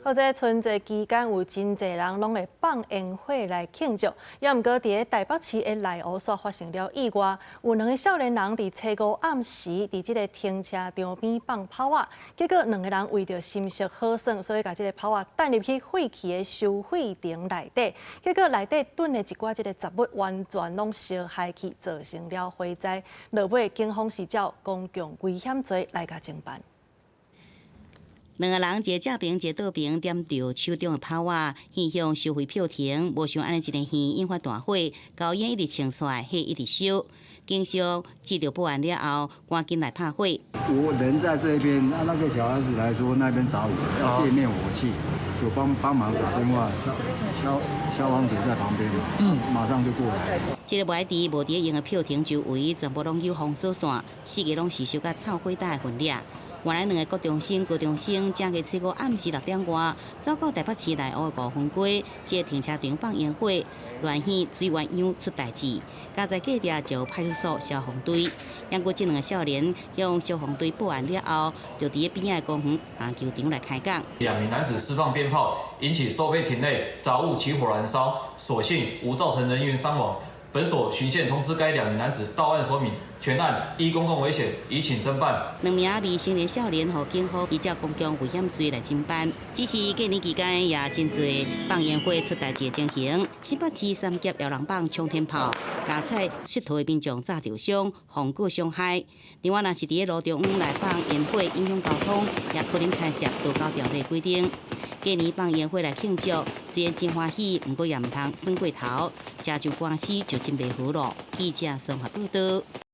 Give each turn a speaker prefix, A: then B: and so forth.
A: 好，這春節期間有真濟人攏會放煙火來慶祝，也毋過佇咧台北市的內湖煞發生了意外，有兩個少年人佇初五暗時佇這个停車場邊放炮仔，結果兩个人為著心色好耍，所以共這个炮仔擲入去廢棄的收費亭內底，結果內底囤的一寡這个雜物完全攏燒害去，造成了火災。落尾警方是照公共危險罪來共偵辦。
B: 兩个人一个正爿，一个倒爿，點著手中的炮仔，向向收費票亭，無想按呢一个耳引發大火，高煙一直衝出來，火一直燒。警消接著報案了後，趕緊來拍火。
C: 我人在這邊，那那個小孩子來說那邊著火，要借滅火器，有幫幫忙打電話，消防局在旁邊嘛，馬上就過來。
B: 這个無愛佇無佇用的票亭周圍，全部攏有封鎖線，四个攏是燒甲臭火焦的痕跡。原來兩个國中生、高中生，正月初五暗時6點外，走到台北市內湖的五分街，這个停車場放煙火，亂耳水鴛鴦出代誌，佳哉隔壁就派出所消防隊。毋過這兩个少年向消防隊報案了後，就佇咧邊仔的公園籃球場來開講。
D: 兩名男子施放鞭炮，引起收費亭內雜物起火燃燒，所幸無造成人員傷亡。本所循線通知該兩名男子到案說明，全案依公共危險，移請偵辦。
B: 兩名未成年少年予警方依照公共危險罪來偵辦。只是過年期間也真濟放煙火出代誌的情形。新北市三峽搖人放沖天炮，加菜穑佗的民眾炸著傷，防具傷害。另外，若是佇咧路中央來放煙火，影響交通，也可能牽涉道交條例規定。過年放煙火來慶祝，雖然真歡喜，毋過也毋通耍過頭，食上官司就真袂好囉。記者綜合報導。